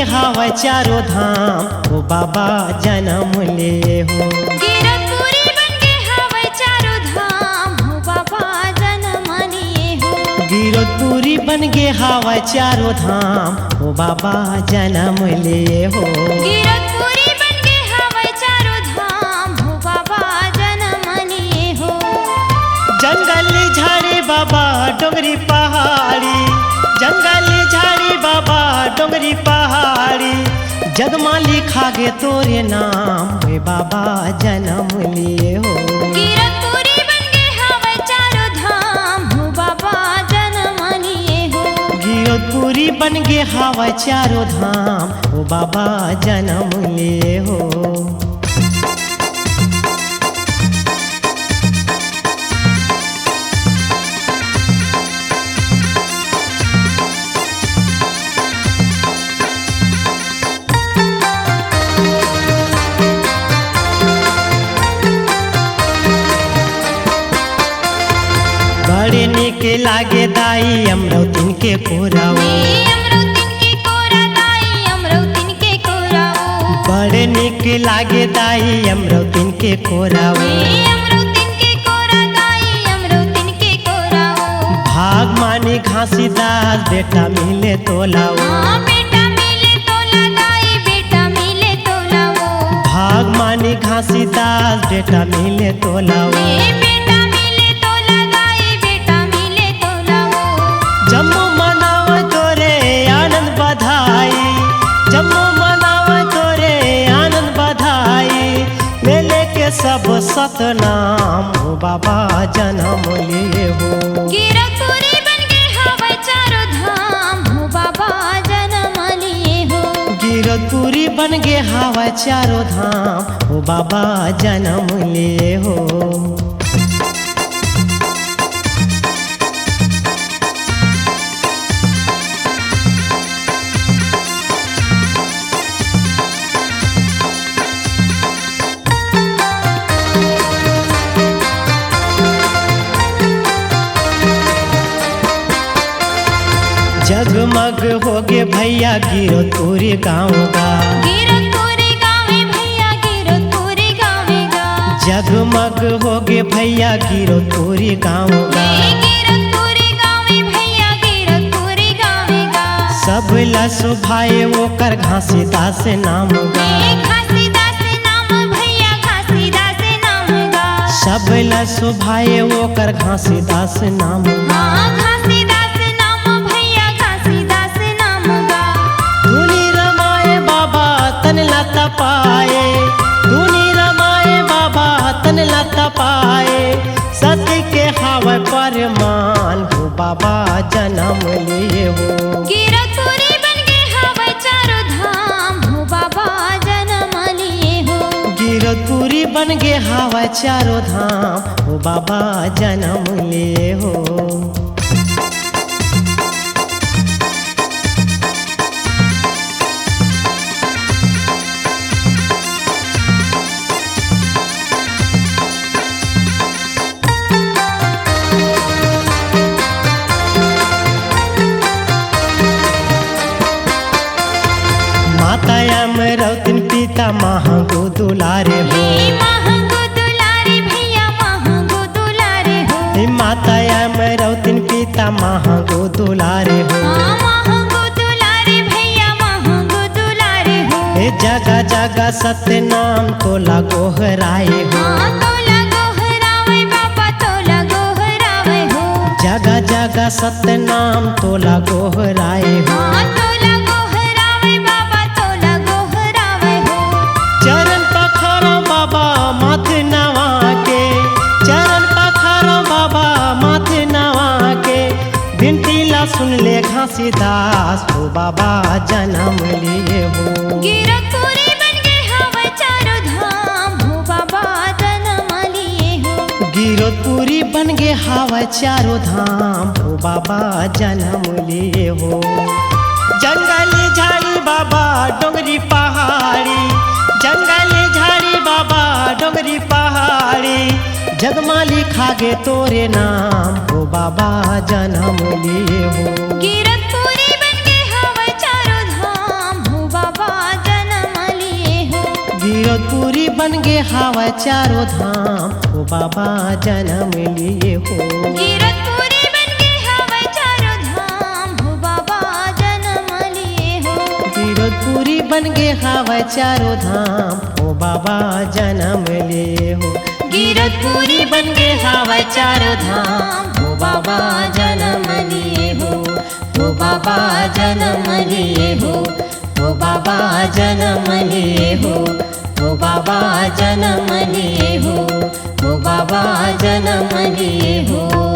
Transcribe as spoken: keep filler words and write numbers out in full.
हावय चारों धाम, ओ बाबा जनम लिए हो। गिरतपुरी बन गे हावय चारों धाम, हो बाबा जनम लिए हो। गिरतपुरी बन गे हावय चारों धाम, ओ बाबा जनम लिए हो। गिरतपुरी बन गे हावय चारों धाम, हो बाबा जनम लिए हो। जंगल झाड़ी बाबा डोंगरी पहाड़ी, जंगल झाड़ी बाबा डोंगरी पहाड़ी, जग मा लिखा गे तोरे नाम, हे बाबा जनम लिए हो। गिरतपुरी बन गे हावय चारों धाम, हो बाबा जनम लिए हो। गिरतपुरी बन गे हावय चारों धाम, हो बाबा जनम लिए हो। बड़े नीक लागे दाई अमरौतिन के कोराओ। ए अमरौतिन के कोरा दाई, अमरौतिन के कोराओ। बड़े नीक लागे दाई अमरौतिन के कोराओ। ए अमरौतिन के कोरा दाई, अमरौतिन के कोराओ। भाग मानी घासीदास बेटा मिले तोलाओ। हाँ, बेटा मिले तोला दाई, बेटा मिले तोलाओ। भाग मानी घासीदास बेटा मिले तोलाओ। ए बेटा मिले तोला दाई, बेटा मिले तोलाओ। जम्मो मनावय तोरे आनंद बधाई, जम्मो मनावय तोरे आनंद बधाई। ले लेके सब सतनाम, हो बाबा जनम लिए हो। गिरतपुरी बन गे हावय चारों धाम, हो बाबा जनम लिए हो। गिरतपुरी बन गे हावय चारों धाम, हो बाबा जनम लिए हो। जगमग होगे भैया गिरतपुरी गाँव गा। गिरतपुरी गाँव हे भैया, गिरतपुरी गाँव हे गा। जगमग होगे भैया गिरतपुरी गाँव गा। ए गिरतपुरी गाँव हे भैया, गिरतपुरी गाँव हे गा। सब ला सुभाए ओकर घासीदास नाम गा। ए घासीदास नाम भैया, घासीदास नाम गा। सब ला सुभाए ओकर घासीदास नाम गा। हाँ, घासीदास नाम भैया, घासीदास नाम गा। धुनी रमाए बाबा तन ला तपाए, धुनी रमाए बाबा तन ला तपाए। सत्य के हावय परमान, हो बाबा जनम लिए हो। गिरतपुरी बन गे हावय चारों धाम, हो बाबा जनम लिए हो। गिरतपुरी बन गे हावय चारों धाम, हो बाबा जनम लिए हो। माता अमरौतिन पिता महंगो दुलारे हो। हे महंगो दुलारे भैया, महंगो दुलारे हो। हे माता अमरौतिन पिता महंगो दुलारे हो। हाँ, महंगो दुलारे भैया, महंगो दुलारे हो। हे जगा जगा सतनाम तोला गोहराए हो। हाँ, तोला गोहरावे बाबा, तोला गोहरावे हो। जगा जगा सतनाम तोला गोहराए हो। हाँ, तोला गोहरावे बाबा, तोला गोहरावे हो। चरण पखारो बाबा माथ नवा के, चरण पखारो बाबा माथ नवा के। बिनती ला सुन ले घासीदास, हो बाबा जनम लिए हो। गिरतपुरी बन गे हावय चारों धाम, हो बाबा जनम लिए हो। गिरतपुरी बन गे हावय चारों धाम, हो बाबा जनम लिए हो। जंगल झाड़ी बाबा डोंगरी पहाड़ी, जंगल झाड़ी बाबा डोंगरी पहाड़ी, जग मा लिखा गे तोरे नाम, हो बाबा जनम लिए हो। गिरतपुरी बन गे हावय चारों धाम, हो गिरौदपुरी बन गे हावय चारों धाम, ओ बाबा जनम लिए हो। गिरौदपुरी बन गे हावय चारों धाम, हो बाबा जनम लिए हो। गिरौदपुरी बन गे हावय चारों धाम, ओ बाबा जनम लिए हो। गिरौदपुरी बन गे हावय चारों धाम, हो बाबा जनम लिए हो। हो बाबा जनम लिए हो, हो बाबा जनम लिए हो, हो बाबा जनम लिए हो, हो बाबा जनम लिए हो।